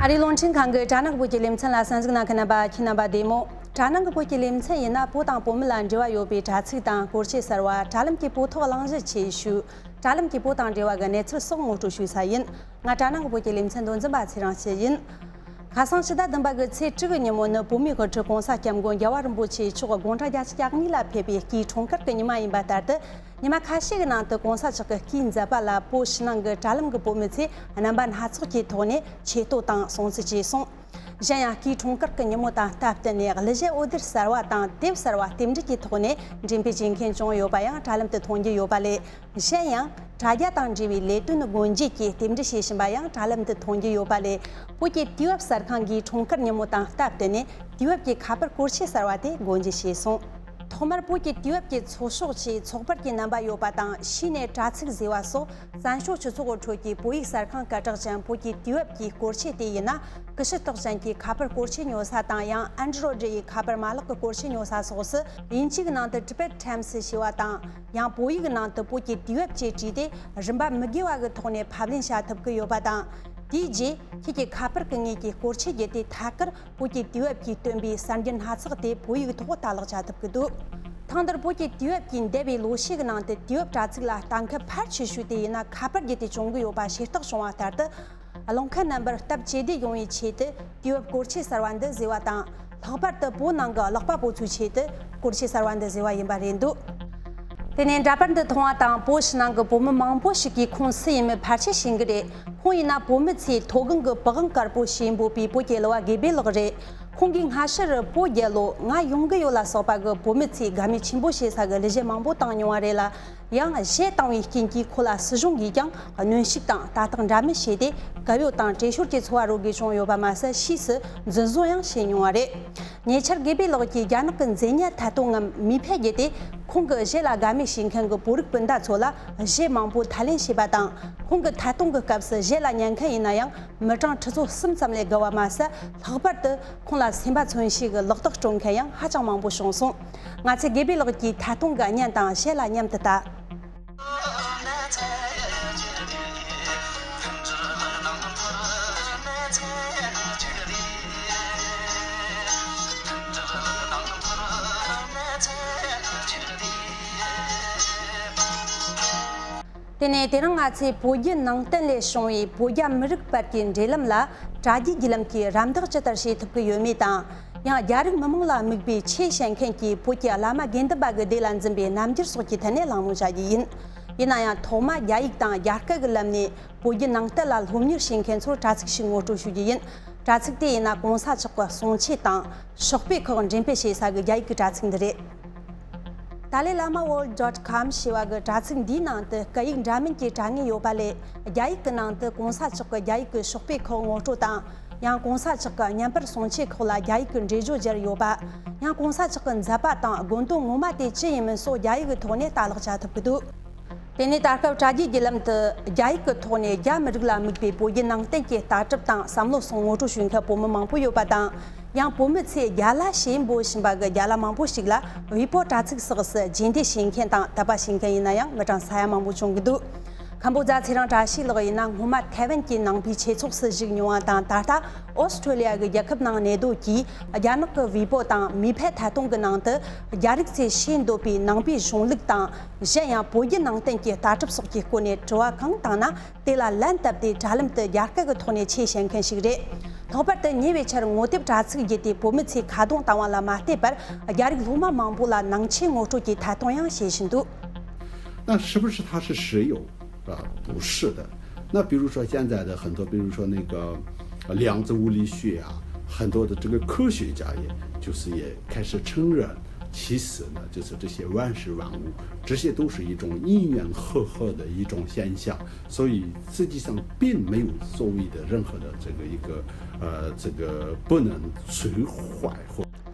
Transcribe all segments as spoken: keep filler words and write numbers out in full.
ཨ་རིའི་རླུང་འཕྲིན་ཁང་གི་དྲ་ནང་གི་བོད་ཀྱི་ལེ་ཚན་ལ་གསན་གཟིགས་གནང་མཁན་རྣམ་པ་ཁྱེད་རྣམ་པ་བདེ་མོ། དྲ་ནང་གི་བོད་ཀྱི་ལེ་ཚན་ཡིན་ན། བོད་དང་བོད་མི་ལ་འབྲེལ་བ་ཡོད་པའི་དྲ་ཚིགས་དང་སྐོར་ཆས་གསར་བ། དྲ་ལམ་གྱི་བོད་ཐོག་གླེང་གཞི་ཆེ་ཤོས། དྲ་ལམ་གྱི་བོད་དང་འབྲེལ་བ་གི་གནས་ཚུལ་སོགས་ངོ་སྤྲོད་ཞུ་ས་ཡིན། ང་དྲ་ནང་གི་བོད་ཀྱི་ལེ་ཚན་མདོ་འཛིན་པ་ཚེ་རིང་སྐྱིད་ཡིན། ཁ་སང་ཕྱི་ཟླ་བདུན་པ་གི་ཚེས་དྲུག་གི་ཉིན་མོ་ནི་བོད་མིའི་དབུ་ཁྲིད་༸གོང་ས་༸སྐྱབས་མགོན་རྒྱལ་བ་རིན་པོ་ཆེ་མཆོག་དགུང་གྲངས་བརྒྱད་ཅུ་གྱ་གཉིས་ལ་ཕེབས་པའི་སྐུའི་འཁྲུངས་སྐར་གྱི་ཉི་མ་ཡིན་པ་ལྟར་དུ། ཉི་མ་ཁ་ཤས་ཀྱི་ནང་དུ་༸གོང་ས་མཆོག་གི་སྐུའི་མཛད་པ་ལ་བོད་ཕྱི་ནང་གི་དྲ་ལམ་གྱི་བོད་མི་ཚོས་རྣམ་པ་སྣ་ཚོགས་ཀྱི་ཐོག་ནས་ཆེ་བསྟོད་དང་སྲུང་བརྩི་བྱས་སོང་། གཞན་ཡང་། སྐུའི་འཁྲུངས་སྐར་གྱི་ཉིན་མོ་དང་སྟབས་བསྟུན་ནས་གླུ་གཞས་འོད་སྡེར་གསར་བ་དང་དེབ་གསར་བ་རྟེན་འབྲེལ་གྱི་ཐོག་ནས་འགྲེམས་སྤེལ་བྱེད་མཁན་བྱུང་ཡོད་པ་ཡང་དྲ་ལམ་དུ་མཐོང་རྒྱུ་ཡོད་པ་ལས། གཞན་ཡང་། དྲ་རྒྱ་དང་འབྲེལ་བའི་ལས་དོན་སྒོ་འབྱེད་ཀྱིས་རྟེན་འབྲེལ་བྱེད་བཞིན་པ་ཡང་དྲ་ལམ་དུ་མཐོང་རྒྱུ་ཡོད་པ་ལས། བོད་ཀྱི་དུས་བབ་གསར་ཁང་གིས་འཁྲུངས་སྐར་ཉིན་མོ་དང་སྟབས་བསྟུན་ནས་དུས་བབ་ཀྱི་ཁ་པར་སྐོར་ཆས་གསར་བ་དེ་སྒོ་འབྱེད་བྱས་སོང་། ཐོག་མར་བོད་ཀྱི་དུས་བབ་ཀྱི་ཚོགས་ཤོག་ཆེད་ཚོགས་པར་གྱི་རྣམ་པ་ཡོད་པ་དང་། གཞི་ནས་དྲ་ཚིགས་ཟེར་བ་སོགས་བཙན་བྱོལ་སྤྱི་ཚོགས་ཁྲོད་ཀྱི་བོད་ཡིག་གསར་ཁང་སྐད་གྲགས་ཅན་བོད་ཀྱི་དུས་བབ་ཀྱི་སྐོར་ཆས་དེ་ཡིན་ན། ཀི་ཤུ་རྟགས་ཅན་གྱི་ཁ་པར་སྐོར་ཆས་ཉོ་ས་དང་། ཡང་ཨན་ཌོ་རོ་ཌི་ཡི་ཁ་པར་མ་ལག་གི་སྐོར་ཆས་ཉོ་ས་སོགས་སུ། དབྱིན་ཇིའི་ནང་དུ་Tibet Times ཞེས་པ་དང་། ཡང་བོད་ཡིག་ནང་དུ་བོད་ཀྱི་དུས་བབ་ཅེས་བྲིས་ཏེ། རིན་པ་མི་དགོས་པ་གི་ཐོག་ནས་ཕབ་ལེན་བྱ་ཐུབ་ཀྱི་ཡོད་པ་དང་། དེའི་རྗེས་ཁྱེད་ཀྱི་ཁ་པར་གྱི་ངོས་ཀྱི་སྐོར་ཆས་བརྒྱུད་དེ་ཐད་ཀར་བོད་ཀྱི་དུས་བབ་ཀྱིས་བཏོན་པའི་གསར་འགྱུར་སྣ་ཚོགས་དེ་བོད་ཡིག་ཐོག་དང་ལེན་བྱ་ཐུབ་ཀྱི་འདུག་ཐེངས་འདིར་བོད་ཀྱི་དུས་བབ་ཀྱིས་འདས་པའི་ལོ་ཤས་ཀྱི་ནང་དུ་དུས་བབ་དྲ་ཚིགས་ལ་ལྟ་མཁན་ཕལ་ཆེ་ཤོས་དེ་ཡིན་ན་ཁ་པར་བརྒྱུད་དེ་བྱུང་གི་ཡོད་པ་ཤེས་རྟོགས་བྱུང་བ་ལྟར་དུ། གླེང་མཁན་རྣམ་པར་སྟབས་ཇེ་བདེ་ཡོང་བའི་ཆེད་དུ་དུས་བབ་སྐོར་ཆས་གསར་བ་འདི་བཟོས་པ་དང་། ལྷག་པར་དུ་བོད་ནང་གི་ཀློག་པ་པོ་ཚོའི་ཆེད་དུ་སྐོར་ཆས་གསར་བ་འདི་བཟོས་པ་ཡིན་པ་རེད་འདུག་དེ་ནས་འདྲ་པར་འདི་མཐོང་བ་དང་། བོད་ཕྱི་ནང་གི་བོད་མི་མང་པོ་ཞིག་གིས་ཁོང་སུ་ཡིན་མིན་ཕལ་ཆེར་ཤེས་ཀྱི་རེད། ཁོང་ཡིན་ན་བོད་མི་ཚོས་མཐོ་སྒང་གི་པི་ཝང་དཀར་པོ་ཞེས་འབོད་པའི་བོད་ཀྱི་གླུ་བ་དགེ་འཕེལ་ལགས་རེད། ཁོང་གིས་སྔ་ཕྱིར་བོད་རྒྱལ་ལོ་ང་ཡོང་གི་ཡོད་ལ་སོགས་པ་གི་བོད་མི་ཚོས་དགའ་མོས་ཆེན་པོ་བྱེད་ས་གི་གླུ་གཞས་མང་པོ་བཏང་མྱོང་བ་རེད་ལ། ཡང་གཞས་བཏང་བའི་རྐྱེན་གྱིས་ཁོ་ལ་སྲིད་གཞུང་གིས་ཀྱང་གནོན་ཤུགས་དང་ལྟ་རྟོག་འདྲ་མིན་བྱས་ཏེ། གུ་ཡངས་དང་བྲེལ་ཞོར་གྱི་འཚོ་བ་རོལ་དགོས་བྱུང་ཡོད་པ་མ་ཟད། ཕྱིས་སུ་འཛིན་བཟུང་ཡང་བྱས་མྱོང་བ་རེད། ཉེ་ཆར་དགེ་འཕེལ་ལགས་ཀྱིས་རྒྱ་ནག་གི་མཚན་ཉིད་ཐད་གཏོང་ངམ་མིས་ཕེབས་བརྒྱུད་དེ། ཁོང་གི་གཞས་ལ་དགའ་མོས་བྱེད་མཁན་གྱི་བོད་རིགས་སྤུན་ཟླ་ཚོ་ལ་གཞས་མང་པོ་ཐད་ལེན་བྱས་པ་དང་། ཁོང་གི་ཐད་གཏོང་གི་སྐབས་སུ་གཞས་ལ་ཉན་མཁན་ཡིན་ན་ཡང་། མི་གྲངས་ཁྲི་ཚོ་གསུམ་ཙམ་ལས་བརྒལ་བ་མ་ཟད། ལྷག་པར་དུ་ཁོང་ལ་སེམས་པ་མཚོན་བྱེད་ཀྱི་ལག་རྟགས་སྤྲོད་མཁན་ཡང་ཧ་ཅང་མང་པོ་བྱུང་སོང་། ང་ཚོས་དགེ་འཕེལ་ལགས་ཀྱི་ཐད་གཏོང་གི་བརྙན་དང་གཞས་ལ་མཉམ་དུ་ལྟ། དེ་ནས་དེ་རིང་ང་ཚོས་བོད་བརྒྱུད་ནང་བསྟན་ལས་བྱུང་བའི་བོད་རྒྱ་མི་རིགས་བར་གྱི་འབྲེལ་ལམ་ལ་དྲ་རྒྱའི་བརྒྱུད་ལམ་གྱིས་རམ་འདེགས་ཇི་ལྟར་བྱེད་ཐུབ་ཀྱི་ཡོད་མེད་དང་། ཡང་རྒྱ་རིགས་མི་མང་ལ་དམིགས་པའི་ཆོས་བཤད་མཁན་གྱིས་བོད་ཀྱི་བླ་མ་དགེ་འདུན་པ་གི་སྡེ་ལ་འཛིན་པའི་རྣམ་འགྱུར་སོགས་ཀྱི་ཐད་ནས་གླེང་སློང་བྱ་རྒྱུ་ཡིན། ཡིན་ན་ཡང་ཐོག་མ་རྒྱ་ཡིག་དང་རྒྱ་སྐད་ཀྱི་ལམ་ནས་བོད་བརྒྱུད་ནང་བསྟན་ལ་སློབ་གཉེར་བྱེད་མཁན་ཚོར་དྲ་ཚིགས་ཤིག་ངོ་སྤྲོད་ཞུ་རྒྱུ་ཡིན། དྲ་ཚིགས་དེ་ཡིན་ན་༸གོང་ས་མཆོག་གི་གསུང་ཆོས་དང་ཕྱག་དཔེ་ཁག་འགྲེམས་སྤེལ་བྱེད་ས་གི་རྒྱ་ཡིག་གི་དྲ་ཚིགས་འདི་རེད། Dalai Lama World dot com ཞེས་པ་གི་དྲ་ཚིགས་འདིའི་ནང་དུ་སྐད་ཡིག་འདྲ་མིན་གྱི་དྲ་ངོས་ཡོད་པ་ལས། རྒྱ་ཡིག་གི་ནང་དུ་༸གོང་ས་མཆོག་གི་རྒྱ་ཡིག་གི་ཕྱག་དཔེ་ཁག་ངོ་སྤྲོད་དང་། ཡང་༸གོང་ས་མཆོག་གི་བརྙན་པར་གསུང་ཆོས་ཁག་ལ་རྒྱ་ཡིག་གི་འགྲེལ་བརྗོད་སྦྱར་ཡོད་པ། ཡང་༸གོང་ས་མཆོག་གི་མཛད་པ་དང་དགོངས་དོན་ངོ་མ་དེ་ཅི་ཡིན་མིན་སོགས་རྒྱ་ཡིག་གི་ཐོག་ནས་ལྟ་ཀློག་བྱ་ཐུབ་ཀྱི་འདུག་དེ་ནས་ད་སྐབས་དྲ་རྒྱའི་བརྒྱུད་ལམ་དུ་རྒྱ་ཡིག་གི་ཐོག་ནས་རྒྱ་མི་རིགས་ལ་དམིགས་པའི་བོད་བརྒྱུད་ནང་བསྟན་གྱི་ལྟ་གྲུབ་དང་བསམ་བློ་སོགས་ངོ་སྤྲོད་ཞུ་མཁན་བོད་མི་མང་པོ་ཡོད་པ་དང་། ཡང་བོད་མི་ཚོས་རྒྱ་ལ་ཞེས་འབོད་བཞིན་པ་གི་རྒྱ་ལ་མང་པོ་ཞིག་ལ་ཝི་པོ་དྲ་ཚིགས་སོགས་སུ་རྗེས་འདེད་བྱེད་མཁན་དང་དད་པ་བྱེད་མཁན་ཡིན་ན་ཡང་མི་གྲངས་ས་ཡ་མང་པོ་བྱུང་གི་འདུག་ཁམ་བུ་ཛ་ཚེ་རིང་བཀྲ་ཤིས་ལགས་ཡིན་ན་སྔོན་མ་ཐའེ་ཝན་གྱི་ནང་པའི་ཆོས་ཚོགས་སུ་ཞུགས་མྱོང་བ་དང་། ད་ལྟ་ཨོ་སི་ཁྲུ་ལི་ཡ་གི་རྒྱལ་ཁབ་ནང་གནས་སྡོད་ཀྱིས་རྒྱ་ནག་གི་ཝི་པོ་དང་མིས་ཕེབས་ཐད་གཏོང་གི་ནང་དུ་རྒྱ་རིགས་ཚོས་ཤེས་འདོད་པའི་ནང་པའི་གཞུང་ལུགས་དང་། གཞན་ཡང་བོད་བརྒྱུད་ནང་བསྟན་གྱི་ལྟ་གྲུབ་སོགས་ཀྱི་སྐོར་ནས་དྲི་བ་གང་བཏང་ན། དེ་ལ་ལན་བཏབ་སྟེ་དྲ་ལམ་དུ་རྒྱ་སྐད་ཀྱི་ཐོག་ནས་ཆོས་བཤད་མཁན་ཞིག་རེད། ལྷག་པར་དུ་ཉེ་བའི་ཆར་ངོ་དེབ་དྲ་ཚིགས་བརྒྱུད་དེ་བོད་མི་ཚོས་ཁ་རྡུང་བཏང་བ་ལ་མ་བལྟས་པར། རྒྱ་རིགས་སློབ་མ་མང་པོ་ལ་ནང་ཆོས་ངོ་སྤྲོད་ཀྱི་ཐད་གཏོང་ཡང་བྱེད་བཞིན་འདུག 那是不是它是实有？啊，不是的。那比如说现在的很多，比如说那个量子物理学啊，很多的这个科学家也就是也开始承认，其实呢，就是这些万事万物，这些都是一种因缘和合的一种现象。 所以实际上并没有所谓的任何的这个一个呃这个不能摧毁或。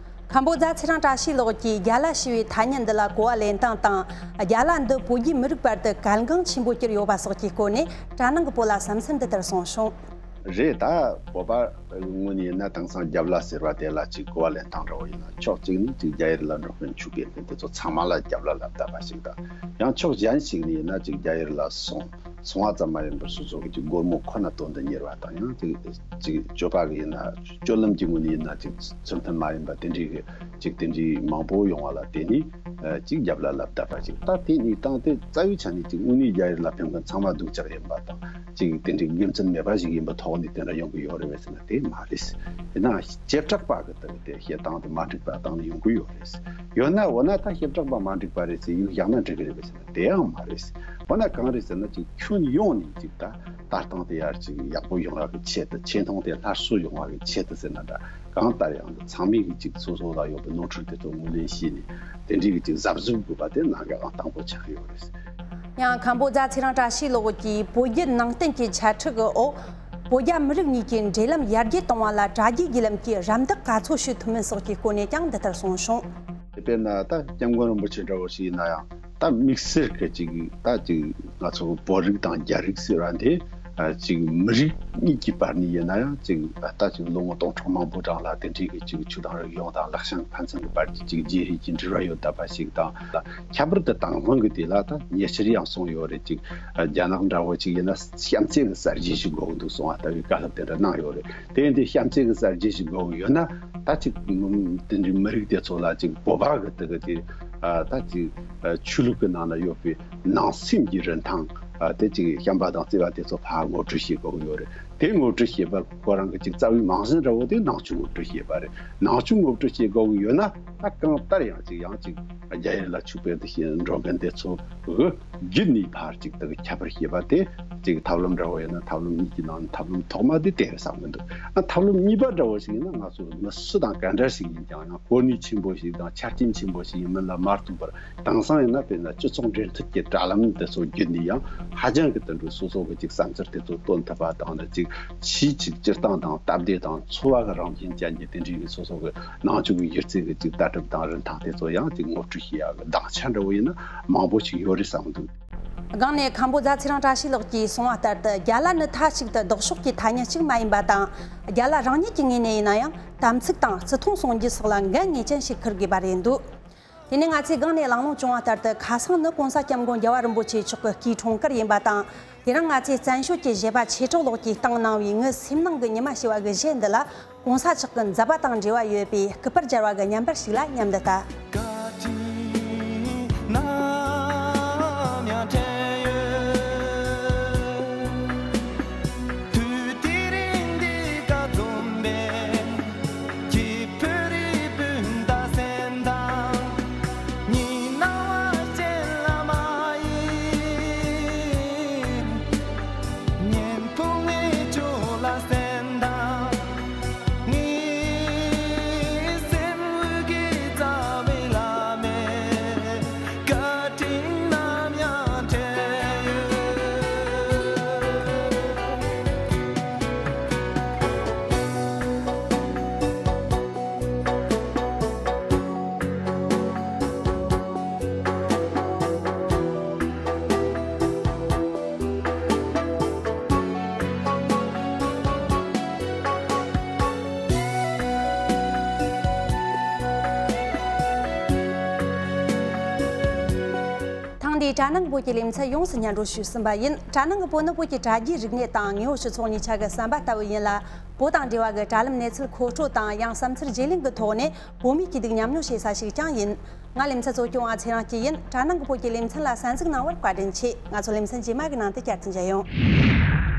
ཁམ་བུ་ཛ་ཚེ་རིང་བཀྲ་ཤིས་ལགས་ཀྱིས་རྒྱ་ལ་ཞེས་པའི་ཐ་སྙད་འདི་ལ་གོ་བ་ལེན་སྟངས་དང་། རྒྱ་ལ་འདི་བོད་བརྒྱུད་མི་རིགས་བར་དུ་གལ་འགངས་ཆེན་པོ་གྱུར་ཡོད་པ་སོགས་ཀྱི་སྐོར་ནས་དྲ་ནང་གི་བོད་ལ་བསམ་ཚུལ་འདི་ལྟར་གསུངས་བྱུང་། རེད། ད་བོད་པ་ངོས་ནས་ཡིན་ན་དེང་སང་རྒྱབ་ལ་ཟེར་བ་དེ་ལ་ཅིག་གོ་བ་ལེན་སྟངས་འདྲ་བོ་ཡིན་ན། ཕྱོགས་གཅིག་ནས་ཅིག་རྒྱ་ཡུལ་ལ་འགྲོ་མཁན་ཆོས་དགེ་མཁན་དེ་ཚོ་ཚང་མ་ལ་རྒྱབ་ལ་ལབ་བསྡད་པ་ཞིག་དང་། ཡང་ཕྱོགས་གཞན་ཞིག་ནས་ཡིན་ན་ཅིག་རྒྱ་ཡུལ་ལ་སོང་། སོང་བ་ཙམ་མ་ཡིན་པར་སོ་སོ་གི་ཅིག་སྒོར་མོ་ཁོ་ན་དོན་དུ་གཉེར་བ་དང་། ཡང་ཅིག་ཅིག་སྤྱོད་པ་གི་ཡིན་ན། སྤྱོད་ལམ་གྱི་ངོས་ནས་ཡིན་ན། ཅིག་ཚུལ་མཐུན་མ་ཡིན་པ་དེ་འདྲའི་གི་ཅིག་དེ་འདྲའི་མང་པོ་ཡོང་བ་ལ་བརྟེན་ནས། ཨ་ཅིག་རྒྱབ་ལ་ལབ་བསྡད་པ་ཅིག་ད་དེ་གནས་སྟངས་དེ་རྩ་བའི་ཆ་ནས་ཅིག་དངོས་གནས་རྒྱ་ཡུལ་ལ་ཕེབས་མཁན་ཚང་མ་སྡུག་ཅག་ཡིན་པ་དང་། ཅིག་དེ་འདྲའི་དགེ་མཚན་མེད་པ་ཞིག་ཡིན་པའི་ཐོག་ནས་དེ་འདྲ་ཡོང་གི་ཡོད་རེད་པས་ཟེར་ན། དེ་མ་རེད། ཡིན་ནའང་བྱེ་བྲག་པ་གི་དེ་གི་དེ་བྱེད་སྟངས་དེ་མ་འགྲིག་པ་བཏང་ནས་ཡོང་གི་ཡོད་རེད། ཡོད་ན། འོ་ན་ད་བྱེ་བྲག་པ་མ་འགྲིག་པ་རེད་ཟེར་ཡིག་བཞག་ན་འགྲིག་གི་རེད་པས་ཟེར་ན། དེའང་མ་རེད། འོ་ན་གང་རེད་ཟེར་ན། ཅིག་ཁྱོན་ཡོངས་ནས་ཅིག་ད་ལྟ་སྟངས་དེ་ཡར་ཅིག་ཡག་པོ་ཡོང་ཡག་གི་ཆེད་དུ། ཆེ་མཐོང་དེ་སླར་གསོ་ཡོང་བ་གི་ཆེད་དུ་ཟེར་ན་འདྲ། གང་ལྟར་ཡང་འདི་ཚང་མས་གི་ཅིག་སོ་སོ་ལ་ཡོད་པའི་ནོར་འཁྲུལ་དེ་ཚོ་ངོས་ལེན་བྱས་ནས། དེ་འདྲའི་གི་ཅིག་གཟབ་གཟབ་དགོས་པ་དེ་གནད་འགག་དང་པོ་ཆགས་ཡོད་རེད། ཡང་མཁན་པོ་རྫ་ཚེ་རིང་བཀྲ་ཤིས་ལགས་ཀྱིས་བོད་བརྒྱུད་ནང་བསྟན་གྱི་འཆད་ཁྲིད་ཀྱི་འོག་བོད་རྒྱ་མི་རིགས་གཉིས་ཀྱི་འབྲེལ་ལམ་ཡར་རྒྱས་གཏོང་བ་ལ་དྲ་རྒྱའི་བརྒྱུད་ལམ་གྱིས་རམ་འདེགས་ག་ཚོད་ཞུ་ཐུབ་མིན་སོགས་ཀྱི་སྐོར་ནས་ཀྱང་འདི་ལྟར་གསུངས་བྱུང་། དཔེར་ན་ད་སྐྱབས་མགོན་རིན་པོ་ཆེ་འདྲ་བོ་ཞིག་ཡིན་ན་ཡང་། ད་དམིགས་བསལ་གྱི་ཅིག་ད་ཅིག་ང་ཚོ་བོད་རིགས་དང་རྒྱ་རིགས་ཟེར་བ་འདི། ཨ་ཅིག་མི་རིགས་གཉིས་ཀྱི་བར་ནས་ཡིན་ན་ཡང་། ཅིག་ད་ཅིག་ལོ་ངོ་སྟོང་ཕྲག་མང་པོ་གྲངས་ལ་དེ་འདྲའི་གི་ཅིག་ཆོས་དང་རིག་གཞུང་དང་ལེགས་བྱང་ཕན་ཚུན་གྱི་བར་གྱི་ཅིག་རྗེས་ཧེད་ཀྱི་འབྲེལ་བ་ཡོད་བསྡད་པ་ཞིག་དང་། ཁྱད་པར་དུ་དེང་སང་གི་དུས་ལ་ད་ཉེ་ཆར་ཡང་གསུངས་ཡོད་རེད། ཅིག་རྒྱ་ནག་འདྲ་བོ་ཅིག་ཡིན་ན་གཤམ་གསལ་གྱི་གསར་བརྗེ་ཞིག་དགོས་ཀྱི་འདུག་གསུངས་པ་ལྟ་བུའི་བཀའ་སློབ་དེ་འདྲ་གནང་ཡོད་རེད། དེ་ཡིན་དུས་གཤམ་གསལ་གྱི་གསར་བརྗེ་ཞིག་དགོས་ཀྱི་ཡོད་ན། ད་ཅིག་དེ་འདྲའི་མི་རིགས་དེ་ཚོ་ལ་ཅིག་བོད་པ་གི་དེ་གི་དེ། ཨ་ད་ཅིག་ཨ་ཆོས་ལུགས་ཀྱི་ནང་ན་ཡོད་པའི་ནང་སེམས་ཀྱི་རིན་ཐང་། ཨ་དེ་ཅིག་བྱམས་པ་དང་བརྩེ་བ་དེ་ཚོ་ཕར་ངོ་སྤྲོད་བྱེད་དགོས་ཀྱི་ཡོད་རེད། དེ་ངོ་སྤྲོད་བྱེད་པ་ཁོ་རང་གི་ཅིག་རྩ་བའི་རྨང་གཞི་འདྲ་བོ་དེ་ནང་ཆོས་ངོ་སྤྲོད་བྱེད་པ་རེད། ནང་ཆོས་ངོ་སྤྲོད་བྱེད་དགོས་ཀྱི་ཡོད་ན། ད་གང་ལྟར་ཡང་ཅིག་ཡང་ཅིག་རྒྱ་ཡུལ་ལ་ཆོས་སྤེལ་དུ་ཞིག་འགྲོ་མཁན་དེ་ཚོ་གི་བརྒྱུད་ནས་ཕར་ཅིག་དེ་གི་ཁྱད་པར་བྱེད་པ་དེ། ཅིག་ཐབས་ལམ་འདྲ་བོ་ཡིན་ན། ཐབས་ལམ་གཉིས་ཀྱི་ནང་ནས་ཐབས་ལམ་ཐོག་མ་དེ་དེ་རེད་བསམ་གི་འདུག་ཨ་ཐབས་ལམ་གཉིས་པ་འདྲ་བོ་ཞིག་ཡིན་ན། ང་ཚོ་མི་སུ་དང་ག་འདྲ་ཞིག་ཡིན་ཀྱང་། ཡང་གོ་གནས་ཆེན་པོ་ཞིག་དང་ཆ་རྐྱེན་ཆེན་པོ་ཞིག་ཡིན་མིན་ལ་མ་ལྟོས་པར། དེང་སང་ཡིན་ན་དཔེར་ན་སྤྱི་ཚོགས་འབྲེལ་མཐུད་ཀྱི་དྲ་ལམ་དེ་ཚོ་བརྒྱུད་ནས་ཡང་ཧ་ཅང་གི་དེ་འདྲའི་སོ་སོ་གི་ཅིག་བསམ་ཚུལ་དེ་ཚོ་སྟོན་ཐུབ་པ་དང་། ཅིག་ཕྱིའི་ཅིག་སྤྱིར་བཏང་དང་སྟབས་བདེ་དང་འཚོ་བ་གི་རང་བཞིན་ཅན་གྱི་དེ་འདྲའི་གི་སོ་སོ་གི་ནང་ཆོས་ཀྱི་གཞི་རྩའི་གི་ཅིག་ལྟ་གྲུབ་དང་རིན་ཐང་དེ་ཚོ་ཡང་ཅིག་ངོ་སྤྲོད་བྱེད་ཡག་གི་དབང་ཆ་འདྲ་བོ་ཡིན་ན་མང་པོ་ཞིག་ཡོད་རེད་བསམ་འདུག་སྒང་ནས་མཁན་པོ་རྫ་ཚེ་རིང་བཀྲ་ཤིས་ལགས་ཀྱིས་གསུངས་པ་ལྟར་དུ། རྒྱ་ལ་ནི་མཐའ་གཅིག་ཏུ་ལྡོག་ཕྱོགས་ཀྱི་ཐ་སྙད་ཅིག་མ་ཡིན་པ་དང་། རྒྱ་ལ་རང་ཉིད་ཀྱི་ངོས་ནས་ཡིན་ན་ཡང་། དམ་ཚིག་དང་བརྩི་མཐོང་སྲུང་རྒྱུ་སོགས་ལ་འགན་ངེས་ཅན་ཞིག་འཁུར་དགོས་པ་རེད་འདུག་དེ་ནས་ང་ཚོས་སྒང་ནས་གླེང་སློང་བྱུང་བ་ལྟར་དུ། ཁ་སང་ནི་༸གོང་ས་༸སྐྱབས་མགོན་རྒྱལ་བ་རིན་པོ་ཆེ་མཆོག་གི་སྐུའི་འཁྲུངས་སྐར་ཡིན་པ་དང་། དེ་རིང་ང་ཚོའི་བཙན་བྱོལ་གྱི་གཞས་པ་ཆོས་གྲགས་ལགས་ཀྱིས་བཏང་གནང་བའི་ངའི་སེམས་ནང་གི་ཉི་མ་ཞེས་པ་གི་གཞས་འདི་ལ། ༸གོང་ས་མཆོག་གི་མཛད་པ་དང་འབྲེལ་བ་ཡོད་པའི་སྐུ་པར་སྦྱར་བ་གི་བརྙན་པར་ཞིག་ལ་མཉམ་དུ་ལྟ། ཐེངས་འདིའི་དྲ་ནང་གི་བོད་ཀྱི་ལེ་ཚན་ཡོངས་སུ་སྙན་སྒྲོན་ཞུས་ཟིན་པ་ཡིན། དྲ་ནང་གི་བོད་ནི་བོད་ཀྱི་དྲ་རྒྱའི་རིག་གནས་དང་དངོས་པོ་སྤྱི་ཚོགས་གཉིས་ཆ་གི་ཟམ་པ་ལྟ་བུ་ཡིན་ལ། བོད་དང་འབྲེལ་བ་གི་དྲ་ལམ་གནས་ཚུལ་མཁོ་སྤྲོད་དང་། ཡང་བསམ་ཚུལ་བརྗེ་ལེན་གྱི་ཐོག་ནས་བོད་མིའི་སྐྱིད་སྡུག་མཉམ་མྱོང་བྱེད་ས་ཞིག་ཀྱང་ཡིན། ང་ལེ་ཚན་གཙོ་སྐྱོང་བ་ཚེ་རིང་སྐྱིད་ཡིན། དྲ་ནང་གི་བོད་ཀྱི་ལེ་ཚན་ལ་གསན་གཟིགས་གནང་བར་བཀའ་དྲིན་ཆེ། ང་ཚོ་ལེ་ཚན་རྗེས་མ་གི་ནང་དུ་བསྐྱར་དུ་མཇལ་ཡོང་།